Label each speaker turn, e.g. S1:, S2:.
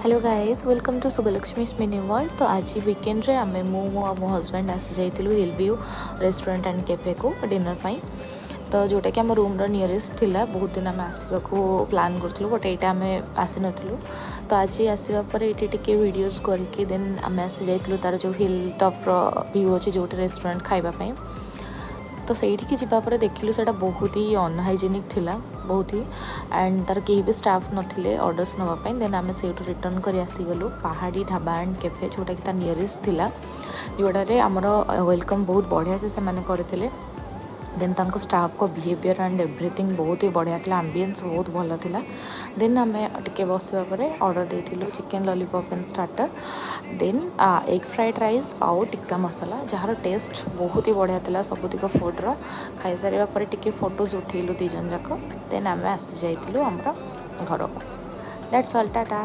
S1: Hello guys, welcome to Subhalaxmi Mini World. ତ ଆଜି ୱିକେଣ୍ଡରେ ଆମେ, ମୁଁ ଆଉ ମୋ ହଜବେଣ୍ଡ ଆସିଯାଇଥିଲୁ ହିଲ୍ ଭ୍ୟୁ ରେଷ୍ଟୁରାଣ୍ଟ ଆଣ୍ଡ କେଫେକୁ ଡିନର୍ ପାଇଁ। ତ ଯେଉଁଟାକି ଆମ ରୁମ୍ର ନିୟରେଷ୍ଟ ଥିଲା। ବହୁତ ଦିନ ଆମେ ଆସିବାକୁ ପ୍ଲାନ୍ କରୁଥିଲୁ, ବଟ୍ ଏଇଟା ଆମେ ଆସିନଥିଲୁ। ତ ଆଜି ଆସିବା ପରେ ଏଇଠି ଟିକେ ଭିଡ଼ିଓଜ୍ କରିକି ଦେନ୍ ଆମେ ଆସିଯାଇଥିଲୁ ତା'ର ଯେଉଁ ହିଲ୍ ଟପ୍ର ଭ୍ୟୁ ଅଛି, ଯେଉଁଠି ରେଷ୍ଟୁରାଣ୍ଟ, ଖାଇବା ପାଇଁ। ତ ସେଇଠିକି ଯିବା ପରେ ଦେଖିଲୁ ସେଇଟା ବହୁତ ହି ଅନହାଇଜେନିକ୍ ଥିଲା, ବହୁତ ହି, ଆଣ୍ଡ ତା'ର କେହି ବି ଷ୍ଟାଫ୍ ନଥିଲେ ଅର୍ଡ଼ର୍ସ ନେବା ପାଇଁ। ଦେନ୍ ଆମେ ସେଇଠୁ ରିଟର୍ନ କରି ଆସିଗଲୁ ପାହାଡ଼ି ଢାବା ଆଣ୍ଡ କେଫେ, ଯେଉଁଟାକି ତା ନିୟରେଷ୍ଟ ଥିଲା, ଯେଉଁଟାରେ ଆମର welcome ବହୁତ ବଢ଼ିଆ ସେ ସେମାନେ କରିଥିଲେ। ଦେନ୍ ତାଙ୍କ ଷ୍ଟାଫ୍ଙ୍କ ବିହେଭିଅର୍ ଆଣ୍ଡ ଏଭ୍ରିଥିଙ୍ଗ ବହୁତ ହି ବଢ଼ିଆ ଥିଲା, ଆମ୍ବିଏନ୍ସ ବହୁତ ଭଲ ଥିଲା। ଦେନ୍ ଆମେ ଟିକେ ବସିବା ପରେ ଅର୍ଡ଼ର ଦେଇଥିଲୁ chicken lollipop and starter, then egg fried rice ଆଉ ଟିକ୍କା ମସଲା, ଯାହାର ଟେଷ୍ଟ ବହୁତ ହି ବଢ଼ିଆ ଥିଲା ସବୁତିକ ଫୁଡ଼୍ର। ଖାଇସାରିବା ପରେ ଟିକେ ଫଟୋଜ୍ ଉଠେଇଲୁ ଦୁଇ ଜଣ ଯାକ। ଦେନ୍ ଆମେ ଆସିଯାଇଥିଲୁ ଆମର ଘରକୁ। That's all, tata.